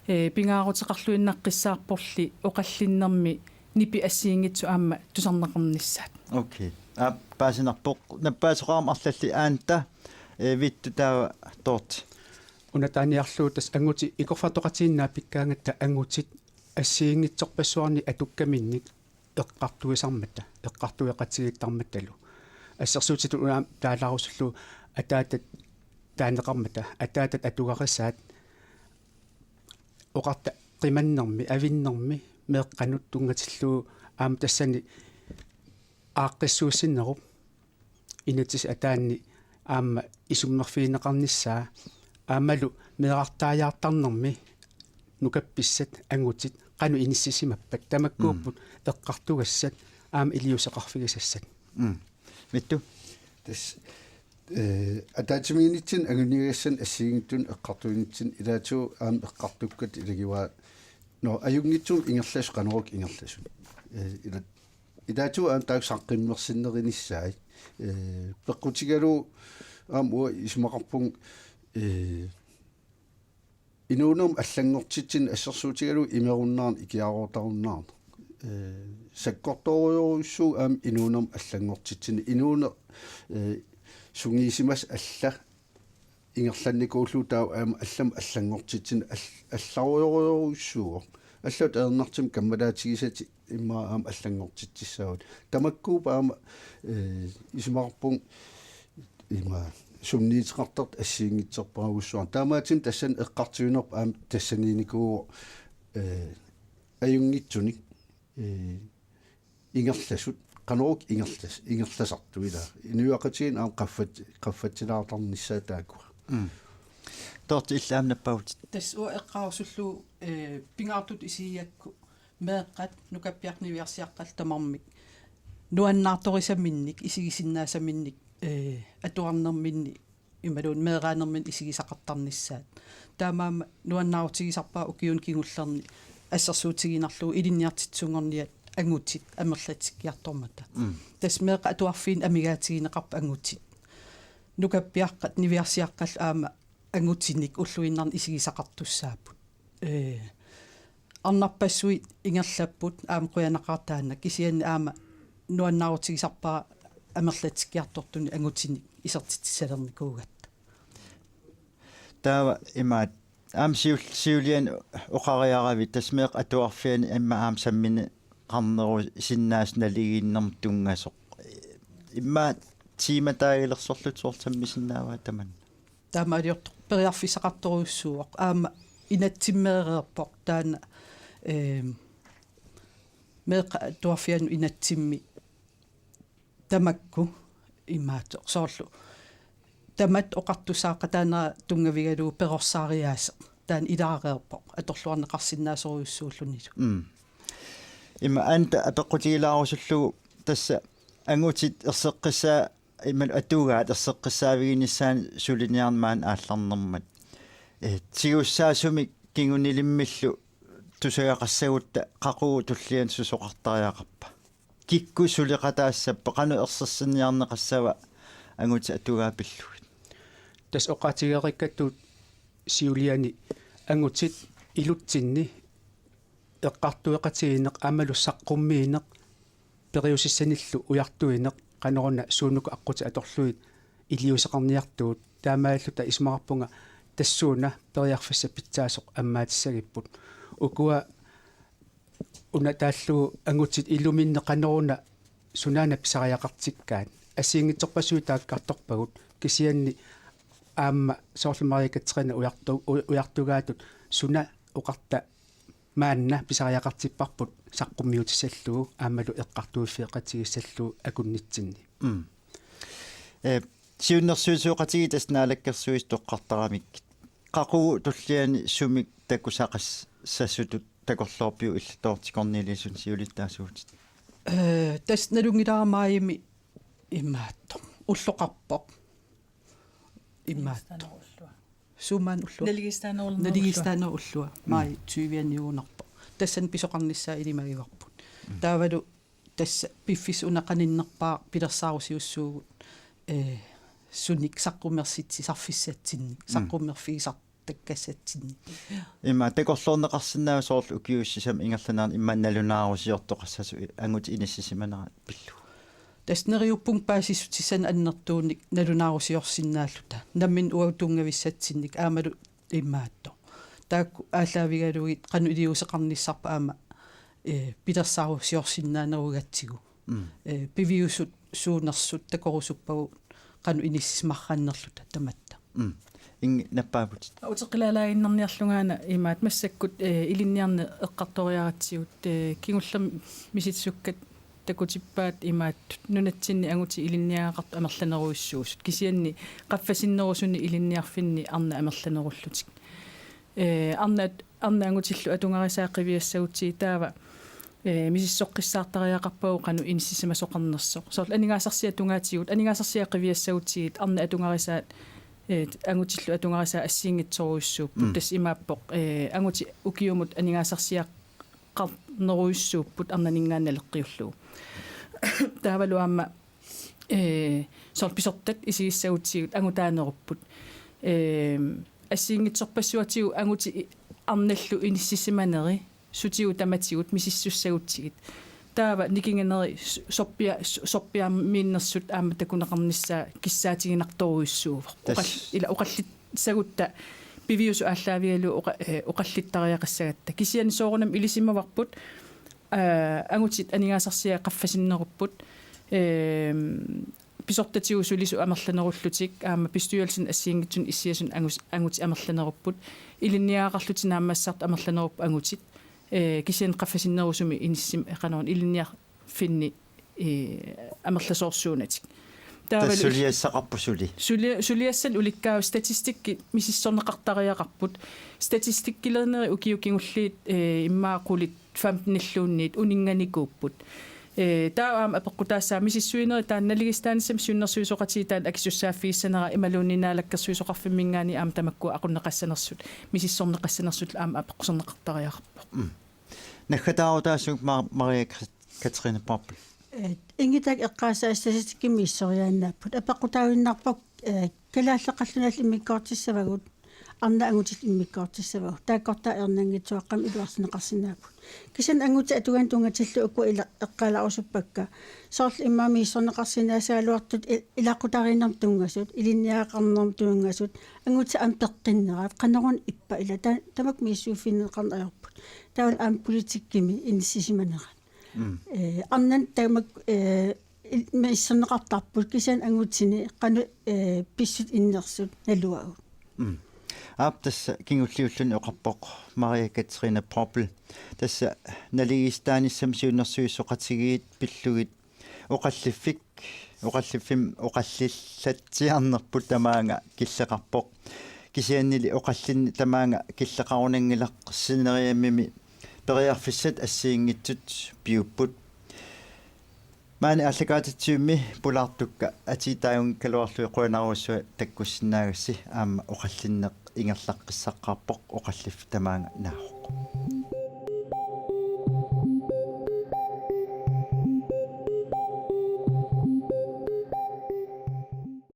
Ee, pingaaruteqarluinnaqqissaarporli oqallinnermi nipit assigiinngitsut aamma tusarneqarnissaat. Okay. Aap, paasinarpoq nappaasoqarama arlallit Aanta, ee, Vittu taava Dorthe. Una taaniarlugu tassa angutit ikorfartoqatigiinnaat pikkaangatta angutit assigiinngitsorpassuarnik atukkaminnik eqqartuisarmata, eqqartueqatigiittarmatalu. Assersuutitut una taalaarusullugu ataatat taaneqarmata, ataatat atugarisaat oqarta qimannermi, avinnermi, meeqqanut tunngatillugu aamma tassani aaqqissuussinerup inatsisit ataanni aamma isummerfigineqarnissaa aammalu meerartaajaartarnermi nukappissat angutit qanoq inissisimappat tamakkuupput Mm. eqqartugassat aamma iliuuseqarfigisassat. Mm. Vittu? Tassa, eh, ataatsimiinnitsinni anguniagassanni assigiinngitsunik eqqartuinitsinni ilaatigut aamma eqqartukkatit ilagivaat. Nå, ajunngitsumik ingerlasut qanoruk ingerlasut. Eh, ila-, ilaatigut aamma taakku saqqummersinnerinissaat. Eh, peqqutigalugu aamma uanga isumaqarpunga, eh, inuunermi allanngortitsineq assersuutigalugu imerunnaarneq ikiaroortarunnaarneq. Ee, sakkortoorujorujussuuvoq aamma inuunermi allanngortitsineq. Inuuneq, ee, sungiusimasoq alla ingerlannikuullugu taava aamma allamik allanngortitsineq all-, allarujorujussuuvoq. Allatut ajornartumik kammalaatigisatik immaqa aamma allanngortitsissaagut. Tamakkuupput aamma, ee, isumaqarpunga ima sunniuteqartartut assigiinngitsorpassuarnik. Taamaattumik tassani eqqartuinerput aamma tassaniinnikuuvoq, ee, ajunngitsunik, ee, ingerlasut, qanoruk ingerlas-, ingerlasartut ilaa. Inuiaqatigiinni aamma qaffat-, qaffatsilaartarnissaat taakkua. Mm. Dorthe, illit aamma nappaavutit. Tassa uanga eqqaarusullugu, ee, pingaartutut isigigakku meeqqat nukappiaqqat niviarsiaqqat tamarmik nuannaartorisaminnik, isigisinnaasaminnit, ee, atuarnerminni imaluunniit meeraanerminni isigisaqartarnissaat. Taamaammat nuannaarutigisarpara ukiuni kingullerni assersuutigiinnarlugu ilinniartitsisunngorniat angutit amerlatsikkiartormata. Mm. Tassa meeqqat atuarfiini amigaatigineqarput angutit. Nukappiaqqat niviarsiaqqallu aamma angutinik ulluinnarni isigisaqartussaapput. Ee, arnarpassuit ingerlapput aamma qujanaqaaq taanna, kisianni aamma nuannaarutigisarpara amerlatsikkiartortunik angutinik isertitsissalernikuugatta. Taava imaat aamma siul-, siuliani oqariaravit tassa meeqqat atuarfianni aamma aamma sammineqarnerusinnaasut naligiinnermut tunngasoq. Immaqa tiimataagilersorlutit soorlu sammisinnaavaat tamanna. Taamaaliortoq periarfissaqartorujussuuvoq. Aamma inatsimmeereerpoq taanna, eh, meeqqat atuarfiannut inatsimmi tamakku imaattoq soorlu. Tamatta oqartussaaqataanera tunngavigalugu perorsaariaaseq. Taanna ilaareerpoq. Atorluarneqarsinnaasorujussuullunilu. Mm. Ima anta apeqqutigilaarusullugu tassa angutit erseqqissaa imaluunniit atugaat erseqqissaaviginissaannik suliniarneq maani aallarnermat. Eh, tigussaasumik kingunilimmillu tusagaqassagutta qaqugu tulliani susoqartariaqarpa? Kikkut suleqataassappat qanoq ersersinniarneqassava angutit atugaat pillugit? Tassa oqaatigereerikkattut siuliani angutit ilutsinni eqqartueqatigiinneq aammalu saqqummiineq periusissanillu ujartuineq qanoruna suunuku aqqutit atorlugit iliuuseqarniartugut taamaalilluta isumaqarpunga tassuuna periarfissaq pitsaasoq ammaatissagipput. Ukua una taallugu angutit iluminni qanoruna sunaana pisariaqartikkaat. Assigiinngitsorpassuit taakkartorpagut kisianni aamma soorlu Maria Katrine ujartu-, u-, ujartugaatut suna oqarta maanna pisariaqartipparput saqqummiutissallugu aammalu eqqartuiffeqatigiissallugu akunnitsinni. Mm. Eh, siunnersuisoqatigiit tassa naalakkersuisut toqqartaramikkit. Qaqugu tulliani sumik takusaqassasutut takorloorpiuk illit Dorthe Korneliussenip siulittaasuutit? Eh, tassa nalunngilara maajimi imaattoq. Ulloqarpoq. Imaattoq. Naligistaanera ullua. Suumaan ullua. Naligistaanera ullua. Naligistaanera ullua. Mm. Maaji tyvianiugunarpoq. Tassani pisoqarnissaa ilimagivarput. Mm. Taavalu tassa piffissaq una qaninnerpaaq pilersaarusiussuugut, eh, sunik saqqummersitsisarfissatsinnik, mm, saqqummerfigisartakkassatsinnik. Ima takorloorneqarsinnaavoq soorlu ukiut sisamat ingerlaneranni ima nalunaarusiortoqassasut angutit inissisimanerat pillugu. Tassa neriuppunga paasissutissanik annertuunik nalunaarusiorsinnaalluta. Nammineq uagut tunngavissatsinnik aammalu imaattoq. Taakku aallaavigalugit qanoq iliuuseqarnissarput aamma, eh, pilersaarusiorsinnaanerugatsigu. Mm. Eh, piviusut suunersut takorusuppagut qanoq inissisimarrannerluta tamatta. Mm. Ingi nappaavutit. Uteqilaalaaginnarniarlungaana imaat massakkut, eh, ilinniarneq eqqartoriaratsigu, eh, kingullermik misissukkut takutippaat imaattut nunatsinni angutit ilinniagaqartut amerlanerujussuusut. Kisianni qaffasinnerusunik ilinniarfinni arnat amerlanerullutik. Eh, arnat, arnat angutillu atugarisaat qiviassagutsigit taava, eh, misissoqqissaartariaqarpagut qanoq inissisimasoqarnersoq. Soorlu aningaasarsiat tungaatigut, aningaasarsiat qiviassagutsigit arnat atugarisaat, eh, angutillu atugarisaat assigiinngitsorujussuupput. Mm. Tassa imaappoq, eh, angutit ukiumut aningaasarsiaqarnerujussuupput arnaninngaanniit naleqqiullugu. Taavalu aamma, eh, soorlu pisortat isigissagutsigit angutaanerupput. Eh, assigiinngitsorpassuatigut angutit arnallu inissisimaneri sutigut tamatigut misissussagutsigit. Taava nikinganeri s-, sorpia-, s-, sorpiarmiinnersut aamma takuneqarnissaa kissaatiginartorujussuuvoq. Tassa. Oqall-, ila oqallissagutta piviusut aallaavigalugu oqa-, eh, oqallittariaqassagatta. Kisianni soorunami ilisimavarput, eh, angutit aningaasarsiat qaffasinnerupput, eh, pisortatigut sulisut amerlanerullutik, aamma bestyrelsen assigiinngitsunik issiasunut angus-, angutit amerlanerupput, ilinniagaqarlutik naammassaartut amerlanerupput angutit, eh, kisianni qaffasinnerusumik inissim-, qanoq ilinniarfinni, eh, amerlasoorsuunatik. Taavalu tassa suliassaqarpoq suli. Suli-, suliassanik ulikkaavut statistikkit misissorneqartariaqarput. Statistikkilerneri ukiut kingulliit, eh, immaqa qulit femtenilluunniit uninnganikuupput. Eh, taava aamma apeqqutaassaaq misissuinerit taanna naligiissitaanissamut siunnersuisoqatigiit taanna akisussaaffigissanerat imaluunniit naalakkersuisoqarfimminngaanniit aamma tamakkua aqunneqassanersut, misissorneqassanersut aamma apeqquserneqartariaqarpoq. Mm. Naggataarutaassuugut Ma-, Maria Kri-, Katrine Poppel. Eh, ingitak eqqaasaat statistikkimi issoriaannaapput. Apeqqutaaginnarpoq, eh, kalaallit qallunaat immikkoortissavagut, arnat angutillu immikkoortissavagut. Taakkortaa ajornanngitsuaqqamik iluarsineqarsinnaapput. Kisianni angutit atugaanni tunngatillugu ukua ila-, eqqaalaarusuppakka. Soorlu immaqa misissorneqarsinnaasagaluartut i-, ilaqutariinnermut tunngasut, ilinniagaqarnermut tunngasut, angutit aamma peqqinnerat, qanoruna ippa ila, ta-, tamakku misissuiffigineqarneq ajorput. Taavalu aamma politikkimi inissisimanerat. Mm. Eh, arnat tamakku, eh, il-, misissorneqartarput kisianni angutini qanoq, eh, pissutsit innersut naluagut. Mm. Aap, tassa kingulliulluni oqarpoq Maria Katrine Poppel. Tassa naligiissitaanissamut siunnersuisoqatigiit pillugit oqalliffik, oqalliffimmi oqallillatsiarnerput tamaanga killeqarpoq. Kisiannili oqallinneq tamaanga killeqarunanngilaq, sineriammimi periarfissat assigiinngitsut piupput. Maani aallakaatitsivimmi pulaartukka atuutaagunngikkaluarlugit qujanarujussuaq takkussinnaagassi, aamma oqallinneq ingerlaqqissaqqaarpoq, oqalliffik tamaanga naavoq.